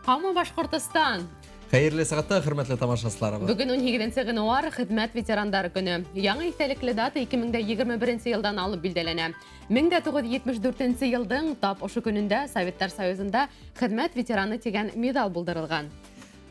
Һаумы, Башҡортостан! Хәйерле сәғәттә, хөрмәтле тамашасыларыбыҙ. Бөгөн 18 ғинуар хеҙмәт ветерандары көнө. Яңы иҫтәлекле дата 2021 йылдан алып билдәләнә. 1974 йылдың тап ошо көнөндә Советтар Союзында хеҙмәт ветераны тигән миҙал булдырылған.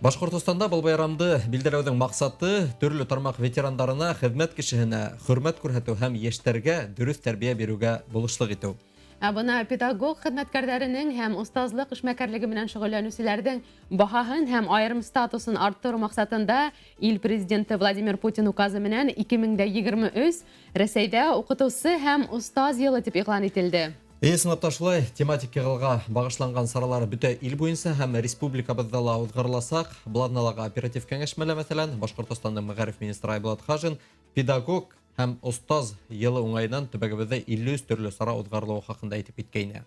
Башҡортостанда был байрамды билдәләүҙең маҡсаты төрлө тармаҡ ветерандарына хеҙмәт кешеһенә хөрмәт күрһәтеү һәм йәштәргә дөрөҫ тәрбиә биреүгә булышлыҡ итеү. Ә бына педагог хеҙмәткәрҙәренең һәм остазлыҡ эшмәкәрлеге менән шөғөлләнеүселәрҙең баһаһын һәм айырым статусын арттырыу маҡсатында ил президенты Владимир Путин указы менән 2023 Рәсәйҙә уҡытыусы һәм остаз йылы тип иғлан ителде. Эйе, ысынлап та шулай, тематик йылға бағышланған саралар бөтә ил буйынса һәм республикабыҙҙа ла уҙғарыласаҡ. Был аҙналағы оператив кәңәшмәлә, мәҫәлән, Башҡортостандың мәғариф министры Айбулат Хажин педагог һәм остаз йылы уңайынан төбәгебеҙҙә 53 төрлө сара уҙғарылыуы хаҡында әйтеп киткәйне.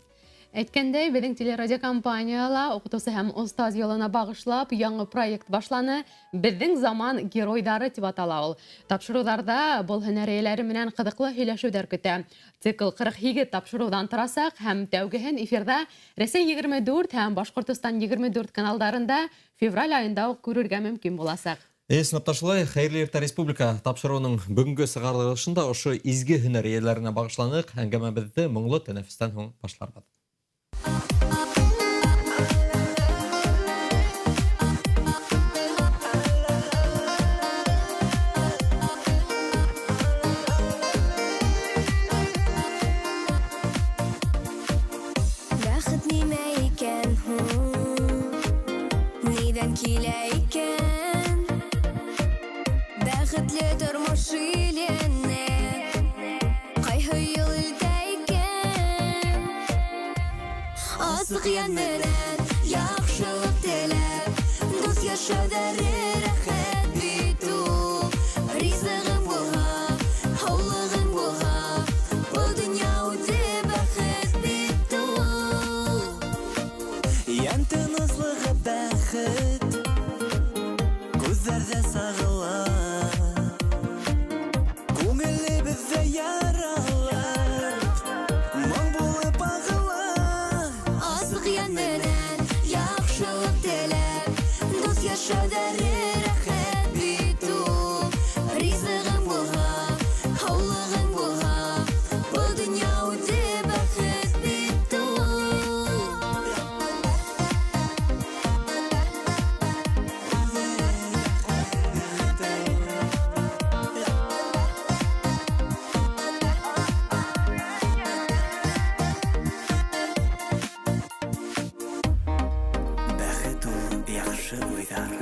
Әйткәндәй, беҙҙең телерадиокомпанияла уҡытыусы һәм остаз йылына бағышлап яңы проект башланы. Беҙҙең заман геройҙары тип атала ул. Тапшырыуҙарҙа был һөнәр эйәләре менән ҡыҙыҡлы һөйләшеүҙәр көтә. Цикл 48 тапшырыуҙан торасаҡ һәм тәүгеһен эфирҙа Рәсәй 24 һәм Башҡортостан 24 каналдарында февраль айында уҡ күрергә мөмкин буласаҡ. Эйе, ысынлап та шулай, Хәйерле иртә республика тапшырыуының бөгөнгө сығарылышында ошо изге һөнәр эйәләренә бағышланыҡ. Әңгәмәбеҙҙе моңло тәнәфестән һуң башларбыҙ. Бәхет нимә икән һуң? Ниҙән килә икән? Бәхетле тормош иленә ҡайһы юл илтә икән? Асыҡ йән менән яҡшылыҡ теләп, дуҫ йәшәүҙәре рәхәт бит ул. Ризығың булһа, һаулығың булһа, был донъя үҙе бәхет бит ул. Йән тыныслығы бәхет күҙҙәрҙә сағыла. Күңелебеҙҙә яралар моң булып ағыла. Асыҡ йән менән яҡшылыҡ теләп, дуҫ йәшәүҙәре рәхәт бит ул. Ризығың булһа, һаулығың булһа, был донъя үҙе бәхет бит ул. Бәхет ул яҡшы уйҙар,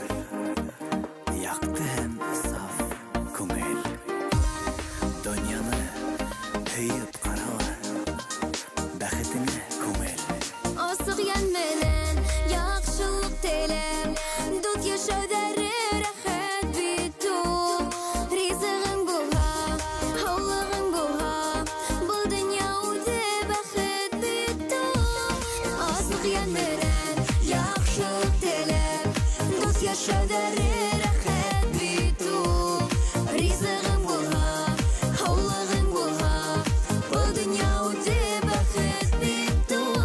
яҡты һәм саф күңел. Донъяны һөйөп ҡара ла, бәхетеңә күмел. Асыҡ йән менән яҡшылыҡ теләп, дуҫ йәшәүҙәре рәхәт бит ул. Ризығың булһа, һаулығың булһа, был донъя үҙе бәхет бит ул. Асыҡ йән менән яҡшылыҡ теләп, дуҫ йәшәүҙәре рәхәт бит ул. Ризығың булһа, һаулығың булһа, был донъя үҙе бәхет бит ул.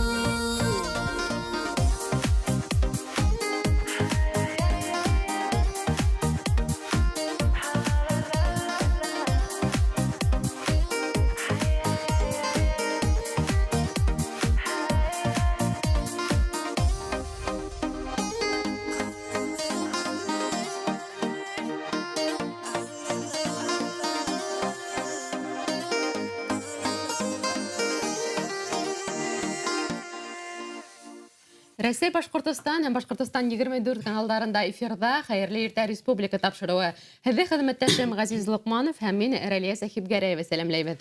Рәсәй Башҡортостан һәм Башҡортостан 24 каналдарында эфирҙа Хәйерле иртә республика тапшырыуы. Һеҙҙе хеҙмәттәшем Ғәзиз Лоҡманов һәм мин Рәлиә Сәхибгәрәева сәләмләйбеҙ.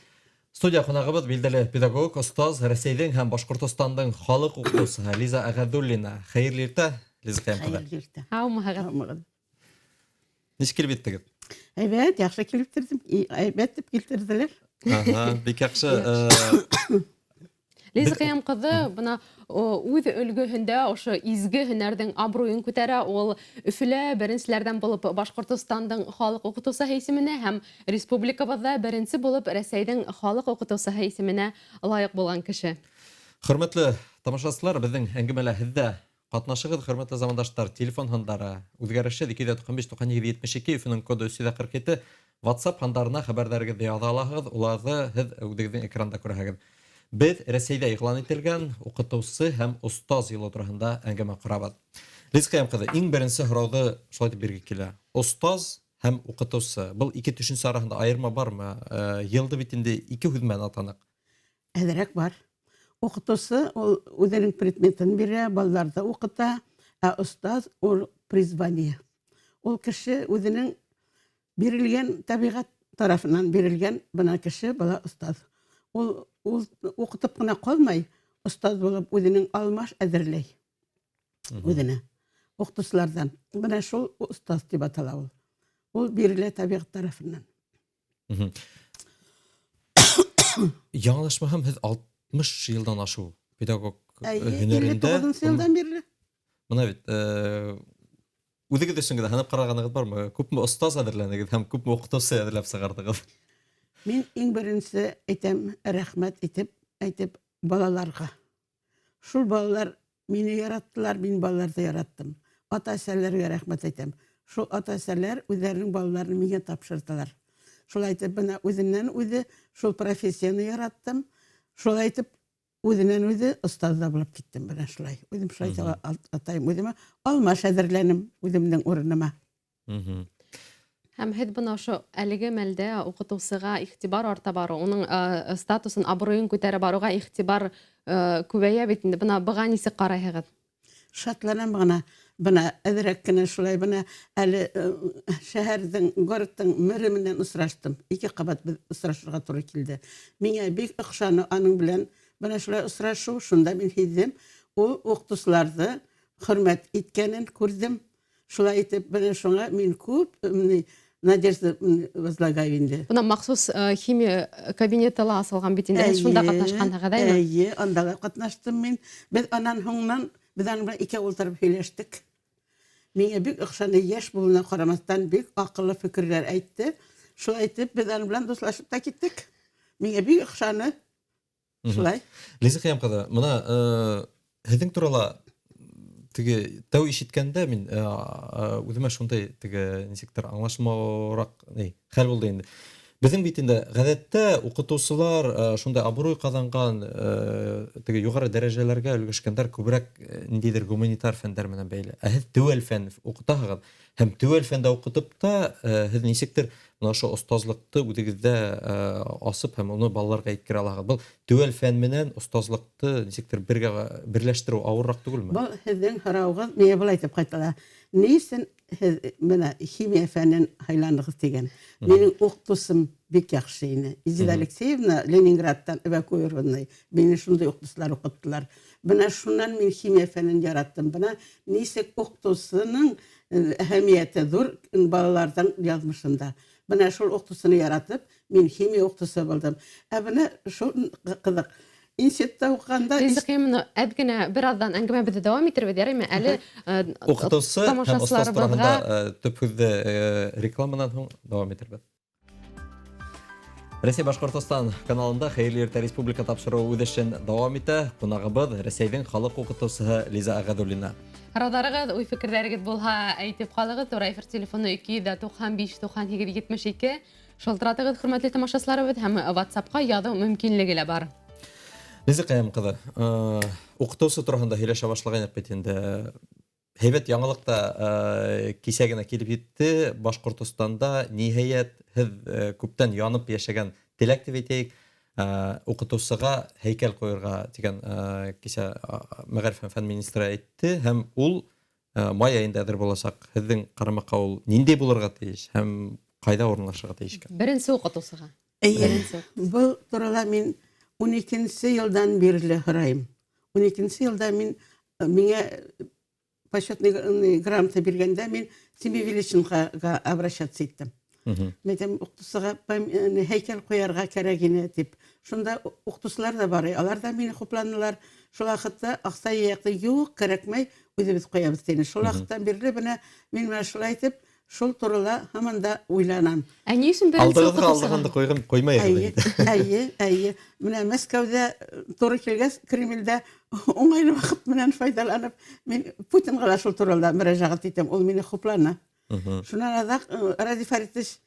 Студия ҡунағыбыҙ билдәле педагог, остаз, Рәсәйҙең һәм Башҡортостандың халыҡ уҡытыусыһы Лиза Әғәҙуллина. Хәйерле иртә, Лиза Ҡәйәм ҡыҙы. Хәйерле иртә. Һаумыһығыҙ. Һаумыһығыҙ. Нисек килеп еттегеҙ? Әйбәт, яҡшы килеп терҙем. Әйбәт тип килтерҙеләр. Аһа, бик яҡшы. Лиза Ҡыям ҡыҙы бына үҙ өлгөһөндә ошо изге һөнәрҙең абруйын күтәрә. Ул Өфөлә беренселәрҙән булып Башҡортостандың халыҡ уҡытыусыһы исеменә һәм республикабыҙҙа беренсе булып Рәсәйҙең халыҡ уҡытыусыһы исеменә лайыҡ булған кеше. Хөрмәтле тамашасылар, беҙҙең әңгәмәлә һеҙ ҙә Ҡатнашығыҙ, хөрмәтле замандаштар, телефон һандары үҙгәрешһеҙ 295 98 72, Өфөнөң коды 347. WhatsApp һандарына хәбәрҙәрегеҙҙе яҙа алаһығыҙ, уларҙы һеҙ үҙегеҙҙең экранда күрәһегеҙ. Беҙ Рәсәйҙә иғлан ителгән уҡытыусы һәм остаз йылы тураһында әңгәмә ҡорабыҙ. Лиза Ҡыям ҡыҙы, иң беренсе һорауҙы шулай итеп бирге килә. Остаз һәм уҡытыусы. Был ике төшөнсә араһында айырма бармы? Йылды бит инде ике һүҙ менән атаныҡ. Әҙерәк бар. Уҡытыусы ул үҙенең предметын бирә, балаларҙы уҡыта, ә остаз ул призвание. Ул кеше үҙенең бирелгән тәбиғәт тарафынан бирелгән бына кеше була остаз. Ул ул уҡытып ҡына ҡалмай, остаз булып үҙенең алмаш әҙерләй үҙенә уҡытыусыларҙан. Бына шул остаз тип атала ул. Ул бирелә тәбиғәт тарафынан. Яңылышмаһам, һеҙ 60 йылдан ашыу педагог һөнәрендә. 59 йылдан бирле. Бына бит, үҙегеҙ өсөн генә һанап ҡарағанығыҙ бармы? Күпме остаз әҙерләнегеҙ һәм күпме уҡытыусы әҙерләп сығарҙығыҙ? Мин иң беренсе әйтәм, рәхмәт итеп, әйтеп балаларға. Шул балалар мине яраттылар, мин балаларҙы яраттым. Ата-әсәләргә рәхмәт әйтәм. Шул ата-әсәләр үҙҙәренең балаларын миңә тапшырҙылар. Шулай итеп, бына үҙеннән үҙе шул профессияны яраттым. Шулай итеп, үҙенән үҙе остаз да булып киттем бына шулай. Үҙем шулай итеп атайым үҙемә. Алмаш әҙерләнем үҙемдең урыныма. Һәм һеҙ бына ошо әлеге мәлдә уҡытыусыға иғтибар арта барыу, уның статусын, абруйын күтәрә барыуға иғтибар күбәйә бит инде. Бына быға нисек ҡарайһығыҙ? Шатланам ғына. Бына әҙерәк кенә шулай бына әле шәһәрҙең, городтың мэры менән осраштым. Ике ҡабат беҙ осрашырға тура килде. Миңә бик оҡшаны аның белән бына шулай осрашыу. Шунда мин һиҙҙем, ул уҡытыусыларҙы хөрмәт иткәнен күрҙем. Шулай итеп, бына шуңа мин күп надежда возлагаю инде. Бына махсус химия кабинеты ла асылған бит инде. Һеҙ шунда ҡатнашҡанһығыҙ, әйме? Эйе, анда ла ҡатнаштым мин. Беҙ анан һуңынан, беҙ аның белән икәү ултырып һөйләштек. Миңә бик оҡшаны, йәш булыуына ҡарамаҫтан, бик аҡыллы фекерләр әйтте. Шулай итеп, беҙ аның белән дуҫлашып та киттек. Миңә бик оҡшаны. Шулай. Лиза Ҡыям ҡыҙы, бына һеҙҙең турала теге тәү ишеткәндә мин үҙемә шундай теге нисектер аңлашылмауыраҡ хәл булды инде. Беҙҙең бит инде ғәҙәттә уҡытыусылар шундай абруй ҡаҙанған, теге юғары дәрәжәләргә өлгәшкәндәр күберәк ниндәйҙер гуманитар фәндәр менән бәйле. Ә һеҙ теүәл фән уҡытаһығыҙ һәм теүәл фәндә уҡытып та һеҙ нисектер бына ошо остазлыҡты үҙегеҙҙә асып һәм уны балаларға еткерә алаһығыҙ. Был теүәл фән менән остазлыҡты нисектер бергә берләштереү ауырыраҡ түгелме? Был һеҙҙең һорауығыҙ миңә былай итеп ҡайтала. Ни өсөн һеҙ бына химия фәнен һайланығыҙ тигән? Минең уҡытыусым бик яҡшы ине. Изида Алексеевна Ленинградтан эвакуированный. Мине шундай уҡытыусылар уҡыттылар. Бына шунан мин химия фәнен яраттым. Бына нисек уҡытыусының әһәмиәте ҙур балаларҙың яҙмышында. Бына шул уҡытыусыны яратып, мин химия уҡытыусы булдым. Ә бына шул ҡыҙыҡ. Институтта уҡығанда Лиза Ҡыямовна, әҙ генә бер аҙҙан әңгәмәбеҙҙе дауам итербеҙ, яраймы? Әле уҡытыусы һәм остаз тураһында төп һүҙҙе рекламанан һуң дауам итербеҙ. Рәсәй Башҡортостан каналында Хәйерле иртә республика тапшырыуы үҙ эшен дауам итә. Ҡунағыбыҙ Рәсәйҙең халыҡ уҡытыусыһы Лиза Ағәҙуллина. Һорауҙарығыҙ, уй-фекерҙәрегеҙ булһа, әйтеп ҡалығыҙ. Тура эфир телефоны 295 98 72. Шылтыратығыҙ, хөрмәтле тамашасыларыбыҙ, һәм WhatsApp-ҡа яҙыу мөмкинлеге лә бар. Лиза Ҡыям ҡыҙы, уҡытыусы тураһында һөйләшә башлағайныҡ бит инде. Һәйбәт яңылыҡ та кисә генә килеп етте. Башҡортостанда ниһайәт һеҙ күптән янып йәшәгән теләк тип әйтәйек, уҡытыусыға һәйкәл ҡуйырға тигән кисә мәғариф һәм фән министры әйтте, һәм ул май айында әҙер буласаҡ. Һеҙҙең ҡарамаҡҡа ул ниндәй булырға тейеш һәм ҡайҙа урынлашырға тейеш икән? Беренсе уҡытыусыға. Эйе. Беренсе уҡытыусы. Был турала мин 12 йылдан бирле һорайым. 12 йылда мин миңә почетный грамота биргәндә мин Семей Величинға обращаться иттем. Мин әйтәм, уҡытыусыға һәйкәл ҡуярға кәрәк ине тип. Шунда уҡытыусылар ҙа бар, алар ҙа мине хупланылар. Шул ваҡытта аҡса йыяҡты юҡ, кәрәкмәй, үҙебеҙ ҡуябыҙ тине. Шул ваҡыттан бирле бына мин бына шулай итеп Шул турала һаман да уйланам. Ә ни өсөн беренсе Алдығыҙға уҡытыусыға? алдығанды ҡуйған ҡуймайһығыҙ Әйе, инде. әйе, әйе. Менә Мәскәүҙә туры килгәс, Кремлдә уңайлы ваҡыт менән файҙаланып, мин Путинға ла шул турала мөрәжәғәт итәм, ул мине хупланы. Шунан аҙаҡ Радий Фаритович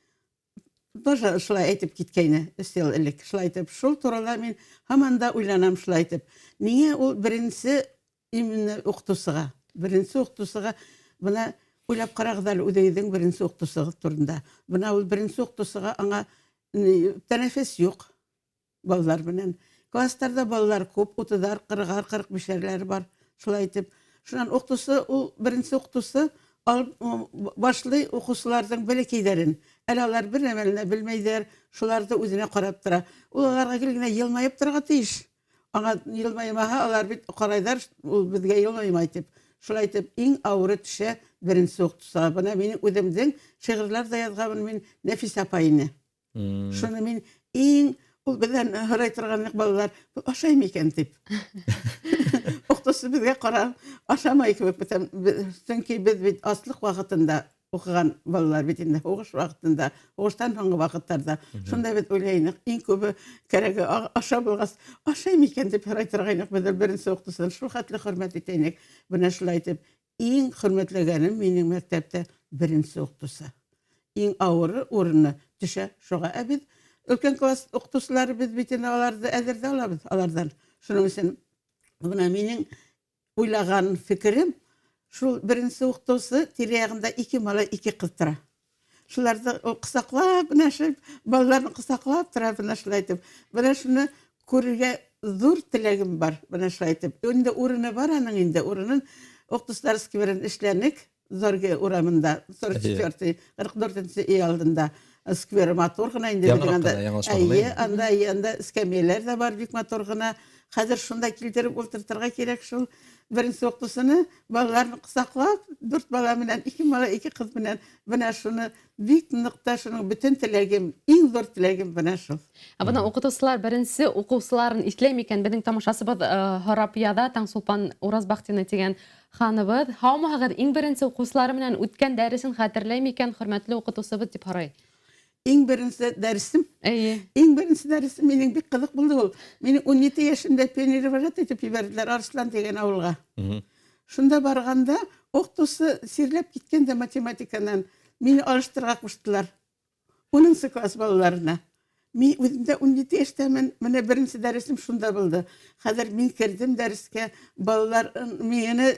тоже шулай әйтеп киткәйне 3 йыл элек. Шулай итеп, шул турала мин һаман да уйланам шулай итеп. Ниңә ул беренсе именно уҡытыусыға, беренсе уҡытыусыға бына уйлап ҡарағыҙ әле үҙегеҙҙең беренсе уҡытыусығыҙ турында. Бына ул беренсе уҡытыусыға аңа тәнәфес юҡ балалар менән. Класстарҙа балалар күп, утыҙар, ҡырығар, ҡырыҡ бишәрләр бар. Шулай итеп, шунан уҡытыусы, ул беренсе уҡытыусы алып башлый уҡыусыларҙың бәләкәйҙәрен. Әле алар бер нәмәне лә белмәйҙәр, шуларҙы үҙенә ҡарап тора. Ул аларға гел генә йылмайып торорға тейеш. Аңа йылмаймаһа, алар бит ҡарайҙар, ул беҙгә йылмаймай тип. Шулай итеп, иң ауыры төшә беренсе уҡытыусыға. Бына минең үҙемдең шиғырҙар ҙа яҙғанмын мин Нәфисә апай ине. Шуны мин иң ул беҙҙән һорай торған балалар, был ашай микән тип. Уҡытыусы беҙгә ҡарап, ашамай кеүек бит. Сөнки беҙ бит аслыҡ ваҡытында уҡыған балалар бит инде, һуғыш ваҡытында, һуғыштан һуңғы ваҡыттарҙа. Шунда беҙ уйлайныҡ, иң күбе кәрәге аша булғас, ашай микән тип һорай торғайныҡ беҙ беренсе уҡытыусынан. Шул хәтле хөрмәт итәйнек. Бына шулай итеп, иң хөрмәтләгәнем минең мәктәптә беренсе уҡытыусы. Иң ауыры урыны төшә шуға. Ә беҙ өлкән класс уҡытыусылары беҙ бит инде аларҙы әҙер ҙә алабыҙ аларҙан. Шуның өсөн бына минең уйлаған фекерем шул беренсе уҡытыусы тирә-яғында 2 малай, 2 ҡыҙ тора. Шуларҙы ҡосаҡлап, бына шул балаларны ҡосаҡлап тора, бына шулай итеп. Бына шуны күрергә ҙур теләгем бар, бына шулай итеп. Инде урыны бар аның инде, урынын уҡытыусылар скверын эшләнек, Зорге урамында, сорок четвёртый, ҡырҡ дүртенсе өй алдында сквер матур ғына инде Яңыраҡ беҙҙең анда. ҡына, яңылышмағанда Эйе, инде. анда, эйе, анда эскәмйәләр ҙә бар, бик матур ғына. Хәҙер шунда килтереп ултыртырға кәрәк шул беренсе уҡытыусыны, балаларны ҡосаҡлап, 4 бала менән, 2 малай, 2 ҡыҙ менән. Бына шуны бик ныҡ та шуның бөтөн теләгем, иң ҙур теләгем бына шул. Ә бына уҡытыусылар беренсе уҡыусыларын иҫләй микән? Беҙҙең тамашасыбыҙ һорап яҙа, Таңсулпан Уразбахтина тигән ханыбыҙ. Һаумыһығыҙ, иң беренсе уҡыусылары менән үткән дәресен хәтерләй микән хөрмәтле уҡытыусыбыҙ тип һорай. Иң беренсе дәресем? Эйе. Иң беренсе дәресем минең бик ҡыҙыҡ булды ул. Мине ун ете йәшемдә пионервожатый итеп ебәрҙеләр Арыслан тигән ауылға. Шунда барғанда уҡытыусы сирләп киткән дә математиканан мине алыштырырға ҡуштылар. 10 класс балаларына. Мин үҙем дә ун ете йәштәмен, менә беренсе дәресем шунда булды. Хәҙер мин керҙем дәрескә, балалар мине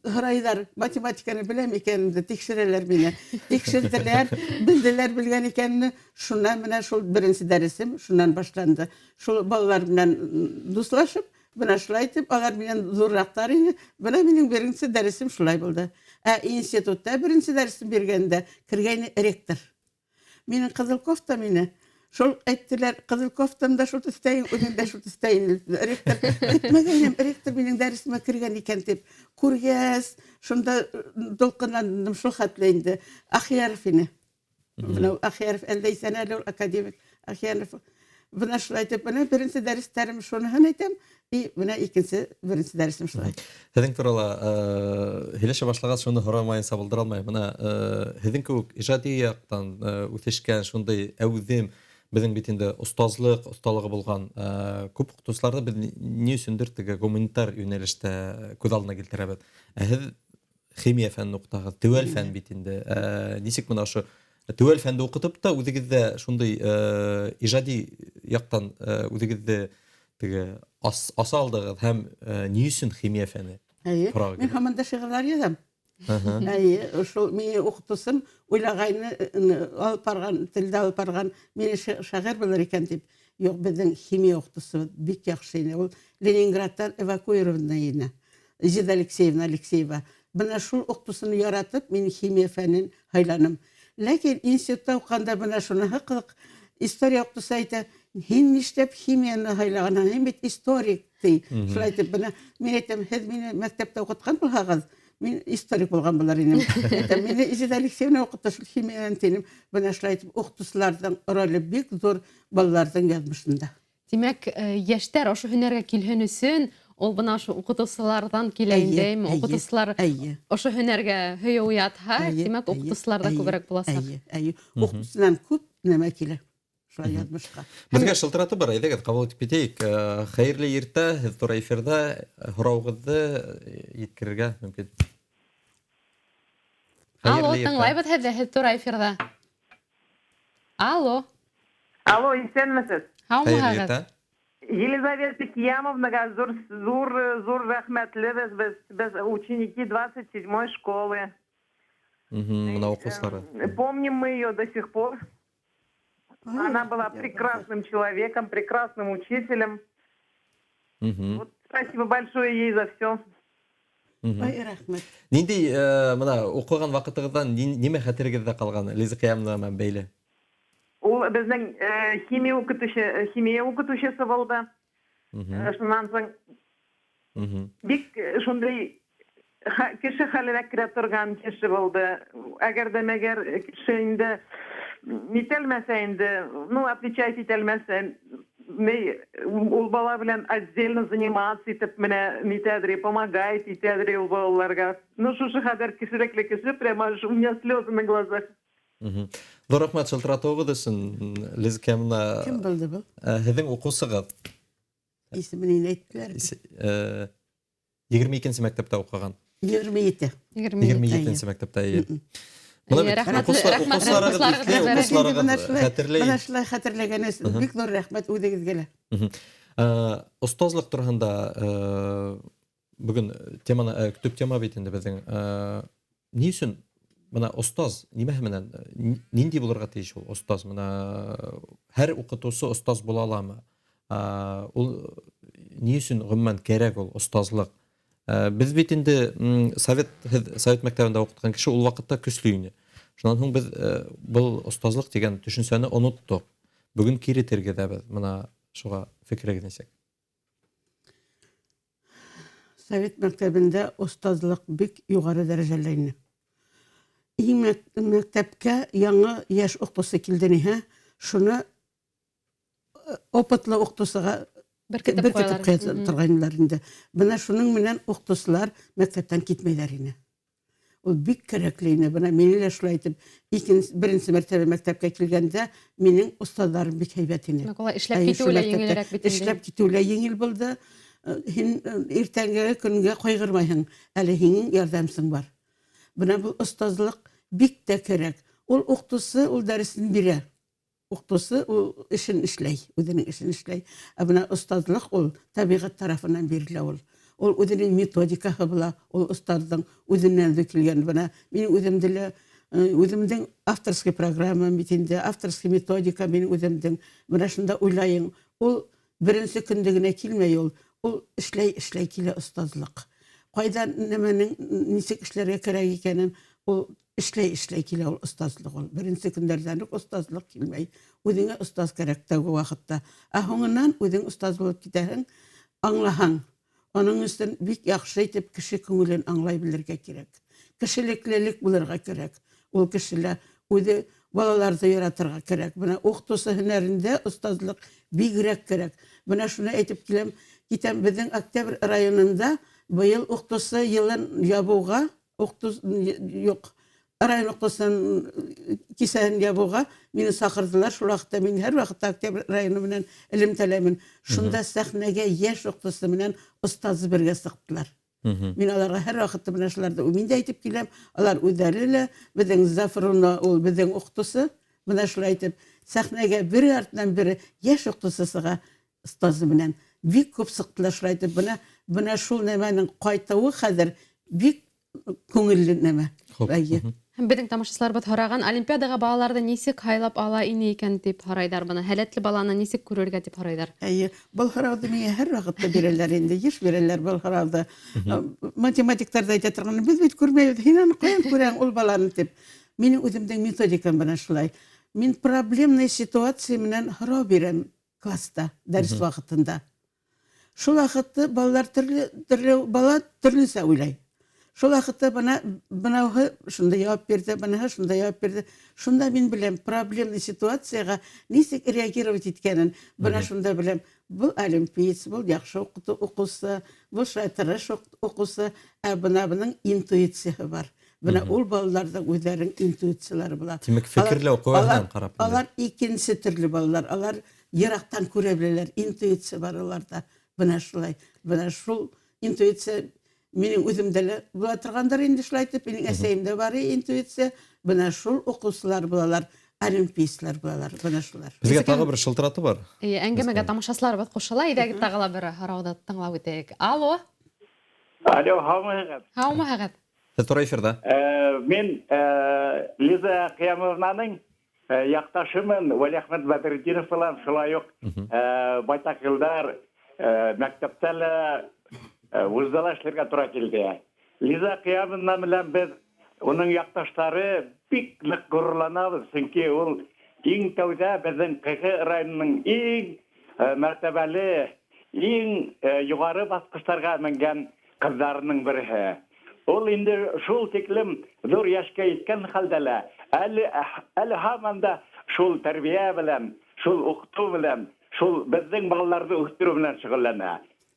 һорайҙар, математиканы беләм икәнемде, тикшерәләр мине. Тикшерҙеләр, белделәр белгән икәнемде. Шунан менә шул беренсе дәресем шунан башланды. Шул балалар менән дуҫлашып, бына шулай итеп, алар минән ҙурыраҡтар ине. Бына минең беренсе дәресем шулай булды. Ә институтта беренсе дәресем биргәндә кергәйне ректор. Минең ҡыҙыл кофта мине. Шул әйттеләр, ҡыҙыл кофтам да шул төҫтәйен, үҙем дә шул төҫтәйен. Ректор, көтмәгәйнем, ректор минең дәресемә кергән икән тип. Күргәс, шунда тулҡынландым шул хәтле инде. Ахияров ине. Бына Ахияров әлдә иҫән әле ул, академик Ахияров. Бына шулай итеп, бына беренсе дәрестәрем шуныһын әйтәм, и бына икенсе беренсе дәресем шулай. Һеҙҙең турала һөйләшә башлағас, шуны һорамайынса булдыра алмайым. Бына һеҙҙең кеүек ижади яҡтан үҫешкән шундай әүҙем, беҙҙең бит инде остазлыҡ, оҫталығы булған күп уҡытыусыларҙы беҙ ни өсөндөр теге гуманитар йүнәлештә күҙ алдына килтерәбеҙ. Ә һеҙ химия фәнен уҡытағыҙ, теүәл фән бит инде. Нисек бына ошо теүәл фәнде уҡытып та үҙегеҙҙә шундай ижади яҡтан үҙегеҙҙе теге аса алдығыҙ һәм ни өсөн химия фәне? Эйе, Һорағы мин килә. һаман да шиғырҙар яҙам. Эйе, шул мине уҡытыусым уйлағайны алып барған, телдә алып барған, мине шағир булыр икән тип. Юҡ, беҙҙең химия уҡытыусыбыҙ бик яҡшы ине. Ул Ленинградтан эвакуированный ине. Зида Алексеевна Алексеева. Бына шул уҡытыусыны яратып, мин химия фәнен һайланым. Ләкин институтта уҡығанда бына шуныһы ҡыҙыҡ. История уҡытыусы әйтә, һин нишләп химияны һайлағанһың? Һин бит историк, ти. Шулай итеп, бына мин әйтәм, һеҙ мине мәктәптә уҡытҡан булһағыҙ, мин историк булған булыр инем. Әйтәм, мине Изида Алексеевна уҡытты шул химиянан тинем. Бына шулай итеп, уҡытыусыларҙың роле бик ҙур балаларҙың яҙмышында. Тимәк, йәштәр ошо һөнәргә килһен өсөн Ул бына ошо уҡытыусыларҙан килә инде, әйме? Уҡытыусылар ошо һөнәргә һөйөү уятһа, тимәк, уҡытыусылар ҙа күберәк буласаҡ. Әйе, әйе. Уҡытыусынан күп нәмә килә шулай яҙмышҡа. Беҙгә шылтыратып бар, әйҙәгеҙ, ҡабул итеп китәйек. Хәйерле иртә, һеҙ тура эфирҙа, һорауығыҙҙы еткерергә мөмкин. Алло, тыңлайбыҙ һеҙҙе, һеҙ тура эфирҙа. Алло. Алло, иҫәнмеһеҙ. Һаумыһығыҙ. Елизавета Киямовнаға зур, зур, зур рәхмәтлебеҙ без, без ученики 27-й школы. Мына уҡыусылары. Помним мы ее до сих пор. Она была прекрасным человеком, прекрасным учителем. Вот спасибо большое ей за все. Ай, рәхмәт. Ниндәй мына уҡыған ваҡытығыҙҙан нимә хәтерегеҙҙә ҡалған Лиза Ҡиямова менән бәйле? Ул беҙҙең химия уҡытыусы, химия уҡытыусыһы булды. Шунан һуң бик шундай кеше хәленә керә торған кеше булды. Әгәр ҙә мәгәр кеше инде нитәлмәсә инде, ну, отвечать итәлмәсә, ул бала белән отдельно заниматься итеп менә нитәдер, помогает итәдер ул балаларга. Ну, шушы хәҙәр кешелекле кеше, прямо аж у меня слезы на глазах. Ҙур рәхмәт шылтыратыуығыҙ өсөн, Лиза Киямовна. Кем булды был? Һеҙҙең уҡыусығыҙ. Исемен инде әйттеләр. 22-нсе мәктәптә уҡыған. 27. 27-нсе мәктәптә, эйе. Бына бит уҡыусыларығыҙ иҫле, уҡыусыларығыҙ хәтерләй. Бына шулай хәтерләгән өсөн бик ҙур рәхмәт үҙегеҙгә лә. Остазлыҡ тураһында бөгөн теманы, төп тема бит инде беҙҙең. Ни өсөн бына остаз нимәһе менән, ниндәй булырға тейеш ул остаз? Бына һәр уҡытыусы остаз була аламы? Ул ни өсөн ғөмүмән кәрәк ул остазлыҡ? Беҙ бит инде, совет, һеҙ совет мәктәбендә уҡытҡан кеше ул ваҡытта көслө ине. Шунан һуң беҙ был остазлыҡ тигән төшөнсәне оноттоҡ. Бөгөн кире тергеҙәбеҙ. Бына шуға фекерегеҙ нисек? Совет мәктәбендә остазлыҡ бик юғары дәрәжәлә ине. Иң мәктәпкә яңы йәш уҡытыусы килде ниһә, шуны опытлы уҡытыусыға Беркетеп беркетеп ҡуялар. ҡуя торғайнылар инде. Бына шуның менән уҡытыусылар мәктәптән китмәйҙәр ине. Ул бик кәрәкле ине. Бына мине лә шулай итеп, беренсе мәртәбә мәктәпкә килгәндә минең остаздарым бик һәйбәт ине. Тимәк, улай эшләп Әйе, китеүе шул лә мәктәптә еңелерәк бит инде. Эшләп китеүе лә еңел булды. Һин иртәнге көнгә ҡайғырмайһың, әле һинең ярҙамсың бар. Бына был остазлыҡ бик тә кәрәк. Ул уҡытыусы ул дәресен бирә. Уҡытыусы ул эшен эшләй, үҙенең эшен эшләй. Ә бына остазлыҡ ул тәбиғәт тарафынан бирелә ул. Ул үҙенең методикаһы була, ул остаздың үҙенән дә килгән. Бына мин үҙемде лә, үҙемдең авторский программа бит инде, авторский методика мин үҙемдең. Бына шунда уйлайым, ул беренсе көндө генә килмәй ул. Ул эшләй, эшләй килә остазлыҡ. Ҡайҙа нәмәнең нисек эшләргә кәрәк икәнен ул эшләй, эшләй килә ул остазлыҡ ул. Беренсе көндәрҙән үк остазлыҡ килмәй. Үҙеңә остаз кәрәк тәүге ваҡытта. Ә һуңынан үҙең остаз булып китәһең, аңлаһаң. Уның өсөн бик яҡшы итеп кеше күңелен аңлай белергә кәрәк. Кешелеклелек булырға кәрәк. Ул кешелә үҙе балаларҙы яратырға кәрәк. Бына уҡытыусы һөнәрендә остазлыҡ бигерәк кәрәк. Бына шуны әйтеп киләм, китәм, беҙҙең Октябрь районында быйыл уҡытыусы йылын ябыуға, уҡытыусы юҡ, район уҡытыусының кисәһен ябыуға мине саҡырҙылар. Шул ваҡытта мин һәр ваҡытта Октябрь районы менән элемтәләмен. Шунда сәхнәгә йәш уҡытыусы менән остазы бергә сыҡтылар. Мин аларға һәр ваҡытта бына шуларҙы мин дә әйтеп киләм. Алар үҙҙәре лә, беҙҙең Зафаровна ул беҙҙең уҡытыусы. Бына шулай итеп сәхнәгә бер артынан бере йәш уҡытыусы сыға остазы менән. Бик күп сыҡтылар шулай итеп. Бына шул нәмәнең ҡайтыуы хәҙер бик күңелле нәмә. Хоп. Әйе. Һәм беҙҙең тамашасыларыбыҙ һораған, олимпиадаға балаларҙы нисек һайлап ала ине икән тип һорайҙар бына. Һәләтле баланы нисек күрергә тип һорайҙар. Әйе, был һорауҙы миңә һәр ваҡытта бирәләр инде, йыш бирәләр был һорауҙы. Математиктар ҙа әйтә торған, беҙ бит күрмәйбеҙ, һин аны ҡайҙан күрәң ул баланы тип. Минең үҙемдең методикам бына шулай. Мин проблемный ситуация менән һорау бирәм класста, дәрес ваҡытында. Шул ваҡытта балалар төрлө, төрлө бала төрлөсә уйлай. Шул вакытта бына бынауһы шунда яуап бирҙе, быныһы шунда яуап бирҙе. Шунда мин беләм проблемный ситуацияға нисек реагировать иткәнен. Бына шунда беләм, был олимпиец, был яҡшы уҡыусы, был шулай тырыш уҡыусы, ә бына бының интуицияһы бар. Бына ул балаларҙың үҙҙәренең интуициялары була. Тимәк, фекерләү ҡеүәһенән ҡарап. Алар икенсе төрлө балалар, алар йыраҡтан күрә беләләр, интуиция бар уларҙа. Бына шулай. Бына шул интуиция минең үҙемдә лә була торғандыр инде шулай итеп, минең әсәйемдә бар интуиция. Бына шул уҡыусылар булалар, олимпийцылар булалар, бына шулар. Беҙгә тағы бер шылтыратыу бар. Эйе, әңгәмәгә тамашасыларыбыҙ ҡушыла. Әйҙәгеҙ тағы ла бер һорауҙы тыңлап үтәйек. Алло. Алло, һаумыһығыҙ. Һаумыһығыҙ. Һеҙ тура эфирҙа. Мин Лиза Ҡиямовнаның яҡташымын, Вәлиәхмәт Бәҙретдинов булам, шулай уҡ байтаҡ йылдар мәктәптә лә, вузда ла эшләргә тура килде. Лиза Ҡиямовна менән беҙ уның яҡташтары бик ныҡ ғорурланабыҙ, сөнки ул иң тәүҙә беҙҙең Ҡыйғы районының иң мәртәбәле, иң юғары баҫҡыстарға менгән ҡыҙҙарының береһе. Ул инде шул тиклем ҙур йәшкә еткән хәлдә лә, әле һаман да шул тәрбиә белән, шул уҡытыу белән, шул беҙҙең балаларҙы үҫтереү менән шөғөлләнә.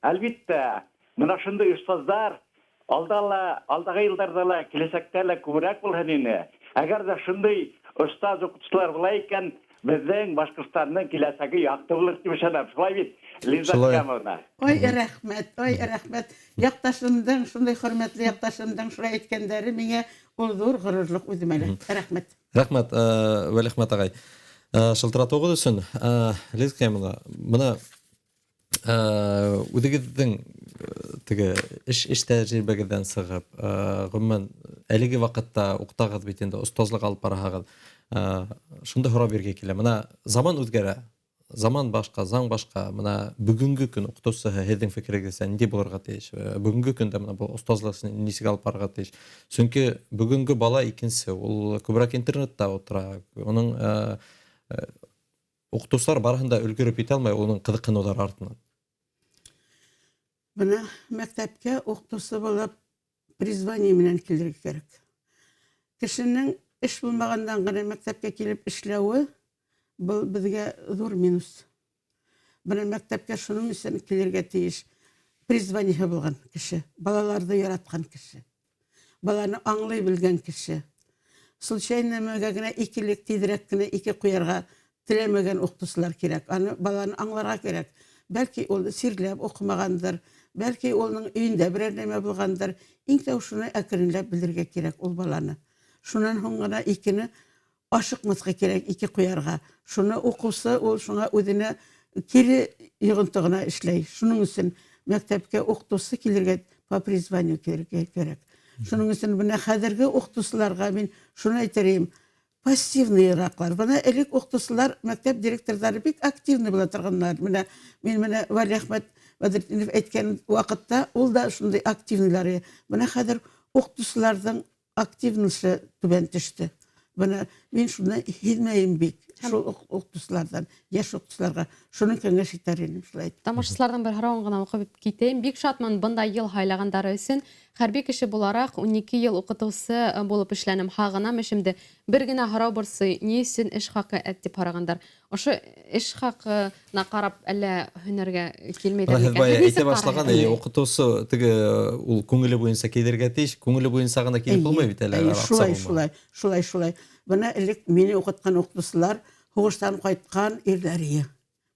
Әлбиттә, бына шундай остаздар алда ла, алдағы йылдарҙа ла, киләсәктә лә күберәк булһын ине. Әгәр ҙә шундай остаз уҡытыусылар була икән, беҙҙең Башҡортостандың киләсәге яҡты булыр тип ышанам. Шулай бит, Лиза Ҡиямовна? Ой, рәхмәт, ой, рәхмәт. Яҡташымдың, шундай хөрмәтле яҡташымдың шулай әйткәндәре миңә ул ҙур ғорурлыҡ үҙемә лә. Рәхмәт. Рәхмәт, Вәлиәхмәт ағай. Шылтыратыуығыҙ өсөн, Лиза Ҡиямовна, бына үҙегеҙҙең теге эш тәжрибәгеҙҙән сығып, ғөмүмән әлеге ваҡытта уҡытағыҙ бит инде, остазлыҡ алып бараһығыҙ. Шунда һорау биргә килә. Бына заман үҙгәрә, заман башҡа, заң башҡа. Бына бөгөнгө көн уҡытыусыһы һеҙҙең фекерегеҙсә ниндәй булырға тейеш? Бөгөнгө көндә бына был остазлыҡ нисек алып барырға тейеш? Сөнки бөгөнгө бала икенсе, ул күберәк интернетта ултыра. Уның уҡытыусылар барыһын да өлгөрөп итә алмай, уның ҡыҙыҡһыныуҙары артынан. Бына мәктәпкә уҡытыусы булып призвание менән килергә кәрәк. Кешенең эш булмағандан ғына мәктәпкә килеп эшләүе был беҙгә ҙур минус. Бына мәктәпкә шуның өсөн килергә тейеш призваниеһы булған кеше, балаларҙы яратҡан кеше, баланы аңлай белгән кеше. Случайно нәмәгә генә икелек тиҙерәк кенә ике ҡуярға теләмәгән уҡытыусылар кәрәк. Аны баланы аңларға кәрәк. Бәлки ул сирләп уҡымағандыр, бәлки уның өйөндә берәр нәмә булғандыр. Иң тәү шуны әкренләп белергә кәрәк ул баланы. Шунан һуң ғына икене ашыҡмаҫҡа кәрәк, ике ҡуярға. Шуны уҡыусы ул шуңа үҙенә кире йоғонто ғына эшләй. Шуның өсөн мәктәпкә уҡытыусы килергә по призванию килергә кәрәк. Шуның өсөн бына хәҙерге уҡытыусыларға мин шуны әйтер инем, пассивныйыраҡлар. Бына элек уҡытыусылар, мәктәп директорҙары бик активный була торғандар. Бына мин менә Вәлиәхмәт Бәҙретдинов әйткән ваҡытта ул да шундай активныйлар ине. Бына хәҙер уҡытыусыларҙың активныйсы түбән төштө. Бына мин шуны һиҙмәйем бик. Шул уҡытыусыларҙан, йәш уҡытыусыларға шуны кәңәш итәр инем шулай. Тамашасыларҙың бер һорауын ғына уҡып китәйем. Бик шатмын бындай йыл һайлағандары өсөн. Хәрби кеше булараҡ 12 йыл уҡытыусы булып эшләнем. Һағынам эшемде. Бер генә һорау борсой, ни өсөн эш хаҡы әҙ тип һорағандар. Ошо эш хаҡына ҡарап әллә һөнәргә килмәйҙәр Бына һеҙ микән? бая Һеҙ нисек әйтә башлаған, ҡарайһығыҙ? уҡытыусы теге ул күңеле буйынса килергә тейеш, күңеле буйынса ғына килеп Эйе, булмай бит әле, эйе, аҡса шулай, булмай. шулай, шулай, шулай. Бына элек мине уҡытҡан уҡытыусылар һуғыштан ҡайтҡан ирҙәр ие.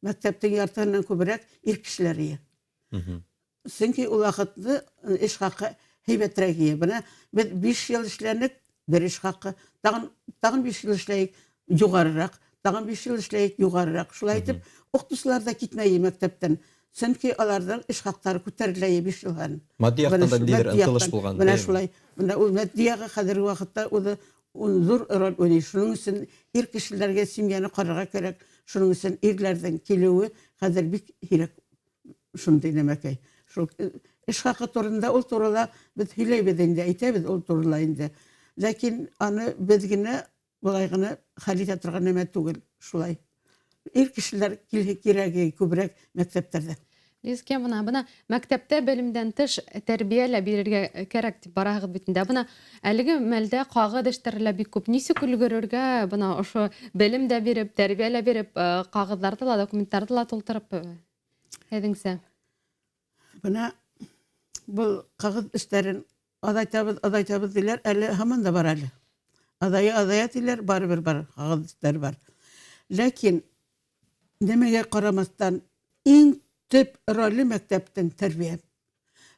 Мәктәптең яртыһынан күберәк ир кешеләр ие. Сөнки ул ваҡытты эш хаҡы һәйбәтерәк ие. Бына беҙ 5 йыл эшләнек, бер эш хаҡы, тағын 5 йыл эшләйек, юғарыраҡ, тағын 5 йыл эшләйек, юғарыраҡ. Шулай итеп, уҡытыусылар ҙа китмәй мәктәптән. Сөнки аларҙың эш хаҡтары күтәрелә 5 йыл һайын. Матди яҡтан Бына да ниҙер матди ынтылыш яҡтан. булған, Бына әйеме? шулай. Бына ул матди яғы хәҙерге ваҡытта уны ул ҙур роль уйнай. Шуның өсөн ир кешеләргә семьяны ҡарарға кәрәк. Шуның өсөн ирләрҙең килеүе хәҙер бик һирәк шундай нәмәкәй. Шул эш хаҡы турында ул турала беҙ һөйләйбеҙ инде, әйтәбеҙ ул турала инде. Ләкин аны беҙ генә былай ғына хәл итә торған нәмә түгел, шулай. Ир кешеләр килһә кирәге күберәк мәктәптәрҙә. Лиза бына, бына мәктәптә белемдән тыш тәрбиә лә бирергә кәрәк дип бараһығыҙ бит инде. Бына әлеге мәлдә ҡағыҙ эштәре лә бик күп. Нисек өлгөрөргә бына ошо белем дә биреп, тәрбиә лә биреп, ҡағыҙҙарҙы ла, документтарҙы ла тултырып, һеҙҙеңсә? Бына был ҡағыҙ эштәрен аҙайтабыҙ, аҙайтабыҙ тиләр, әле һаман да бар әле. Аҙая, аҙая тиләр, барыбер бар, ҡағыҙ эштәре бар. Ләкин нәмәгә ҡарамаҫтан, иң төп роле мәктәптең тәрбиә.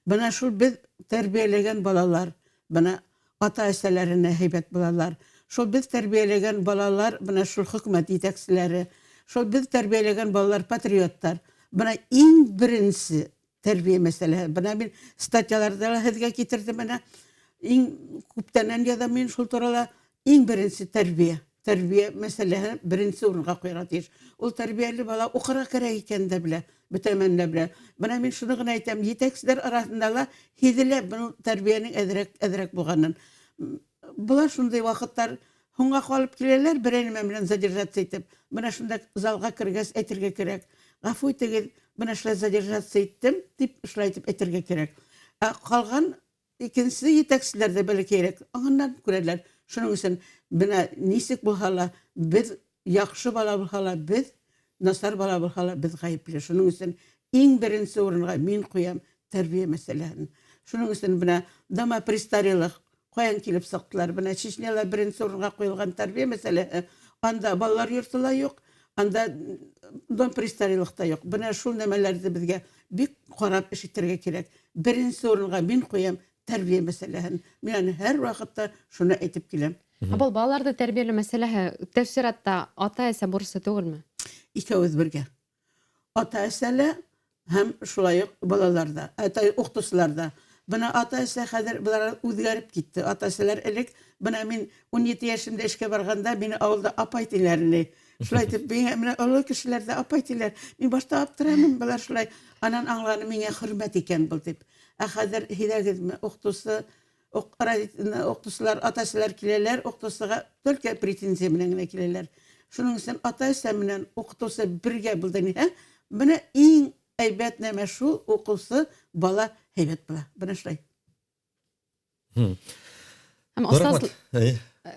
Бына шул беҙ тәрбиәләгән балалар, бына ата-әсәләренә һәйбәт булалар. Шул беҙ тәрбиәләгән балалар, бына шул хөкүмәт етәкселәре, шул беҙ тәрбиәләгән балалар патриоттар. Бына иң беренсе тәрбиә мәсьәләһе. Бына мин статьяларҙы ла һеҙгә китерҙем, бына иң күптәнән яҙам мин шул турала. Иң беренсе тәрбиә. Тәрбиә мәсьәләһе беренсе урынға ҡуйырға тейеш. Ул тәрбиәле бала уҡырға кәрәк икәнен дә белә, бөтә нәмәне лә белә. Бына мин шуны ғына әйтәм, етәкселәр араһында ла һиҙелә был тәрбиәнең әҙерәк, әҙерәк булғанын. Була шундай ваҡыттар, һуңға ҡалып киләләр, берәй нәмә менән задержаться итеп. Бына шунда залға кергәс әйтергә кәрәк. Ғәфү итегеҙ, бына шулай задержаться иттем, тип шулай итеп әйтергә кәрәк. Ә ҡалған икенсе етәкселәр ҙә бәләкәйерәк аңынан күрәләр. Шуның өсөн бына нисек булһа ла, беҙ яҡшы бала булһа ла, беҙ насар бала булһа ла, беҙ ғәйепле. Шуның өсөн иң беренсе урынға мин ҡуям тәрбиә мәсьәләһен. Шуның өсөн бына дома престарелых ҡаян килеп сыҡтылар? Бына Чечняла беренсе урынға ҡуйылған тәрбиә мәсьәләһе. Анда балалар йорто ла юҡ, анда дом престарелых та юҡ. Бына шул нәмәләрҙе беҙгә бик ҡарап эш итергә кәрәк. Беренсе урынға мин ҡуям тәрбиә мәсьәләһен. Мин аны һәр ваҡытта шуны әйтеп киләм. Ә был балаларҙы тәрбиәләү мәсьәләһе тәү сиратта ата-әсә бурысы түгелме? Икәүбеҙ бергә. Ата-әсә лә һәм шулай уҡ балалар ҙа, ата уҡытыусылар ҙа. Бына ата-әсә хәҙер былар үҙгәреп китте. Ата-әсәләр элек, бына мин 17 йәшемдә эшкә барғанда мине ауылда апай тиләр ине. Шулай итеп, миңә менә оло кешеләр ҙә апай тиләр. Мин башта аптырамын, былар шулай. Анан аңланым, миңә хөрмәт икән был тип. Ә хәҙер һиҙәгеҙме, уҡытыусы, уҡытыусылар, ата-әсәләр киләләр, уҡытыусыға только претензия менән генә киләләр. Шуның өсөн ата-әсә менән уҡытыусы бергә булды ни, ә? Бына иң әйбәт нәмә шул, уҡыусы бала һәйбәт була. Бына шулай. Һәм Рәхмәт. Әй.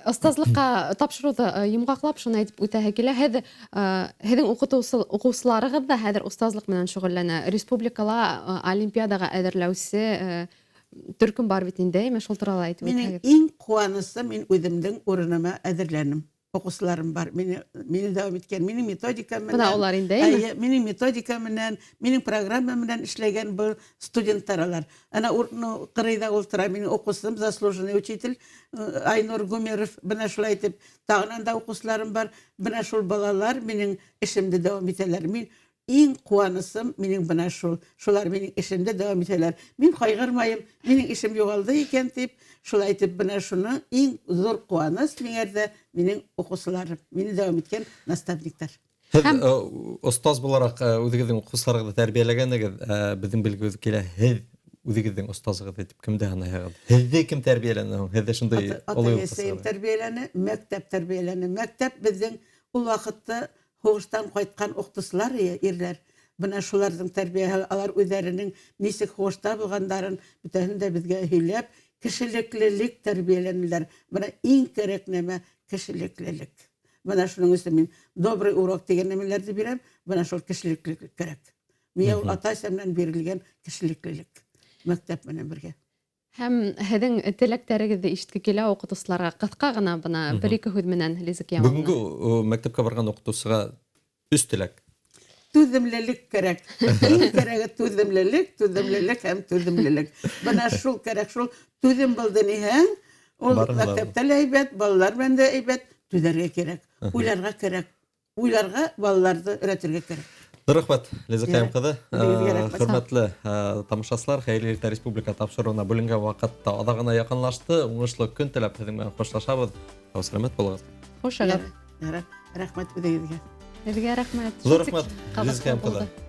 остазлыҡҡа тапшырыуҙы йомғаҡлап шуны әйтеп үтәһе килә. Һеҙ, һеҙҙең уҡыусыларығыҙ ҙа хәҙер остазлыҡ менән шөғөлләнә. Республикала олимпиадаға әҙерләүсе төркөм бар бит инде, әйме, шул турала әйтеп Минең үтһәгеҙ. иң ҡыуанысы, мин үҙемдең урыныма әҙерләнем. Уҡыусыларым бар, мине дауам иткән, минең методика Бына менән, улар инде, әйме? Әйе, минең методика менән, минең программа менән эшләгән был студенттар алар. Ана ҡырыйҙа ултыра минең уҡыусым, заслуженный учитель, Айнур Гумеров, бына шулай итеп, тағынан да уҡыусыларым бар. Бына шул балалар минең эшемде дауам итәләр. Мин иң ҡыуанысым минең бына шул, шулар минең эшемде дауам итәләр. Мин ҡайғырмайым, минең эшем юғалды икән тип, шулай итеп бына шуны иң ҙур ҡыуаныс миңә дә минең уҡыусыларым, мине дауам иткән наставниктар. Һеҙ, Һәм остаз булараҡ, үҙегеҙҙең уҡыусыларығыҙҙы тәрбиәләгәнегеҙ, беҙҙең белгебеҙ килә, һеҙ үҙегеҙҙең остазығыҙ итеп кемде һанайһығыҙ? Һеҙҙе кем тәрбиәләне һуң? Һеҙҙе шундай оло Ата-әсәйем уҡыусылар. тәрбиәләне, мәктәп тәрбиәләне. Мәктәп беҙҙең ул ваҡытта һуғыштан ҡайтҡан уҡытыусылар, ирләр. Бына шуларҙың тәрбиәһе, алар үҙҙәренең нисек һуғышта булғандарын бөтәһен дә беҙгә һөйләп, кешелеклелек тәрбиәләнеләр. Бына иң кәрәк нәмә кешелеклелек. Бына шуның өсөн мин добрый урок тигән нәмәләрҙе бирәм, бына шул кешелеклелек кәрәк. Миңә ул ата-әсәмдән бирелгән кешелеклелек мәктәп менән бергә. Һәм һеҙҙең теләктәрегеҙҙе ишетке килә уҡытыусыларға ҡыҫҡа ғына бына бер-ике һүҙ менән, Лиза Киямовна. Бөгөнгө мәктәпкә барған уҡытыусыға өс теләк. Түҙемлелек кәрәк. Иң кәрәге түҙемлелек, түҙемлелек һәм түҙемлелек. Бына шул кәрәк, шул түҙем булды ниһәң, ул Барыһы ла мәктәптә лә әйбәт, балалар менән дә әйбәт, түҙәргә кәрәк, уйларға кәрәк, уйларға балаларҙы өйрәтергә кәрәк. Рәхмәт, Лиза Ҡайым ҡыҙы. Беҙгә рәхмәт. Хөрмәтле тамашасылар, Хәйерле иртә республика тапшырыуына бүленгән ваҡыт та аҙағына яҡынлашты. Уңышлы көн теләп һеҙҙең менән хушлашабыҙ. Һау сәләмәт булығыҙ. Хушығыҙ. Рәхмәт үҙегеҙгә. Һеҙгә рәхмәт. Ҙур рәхмәт, Ҡабатлап Лиза Ҡайым ҡыҙы. булды.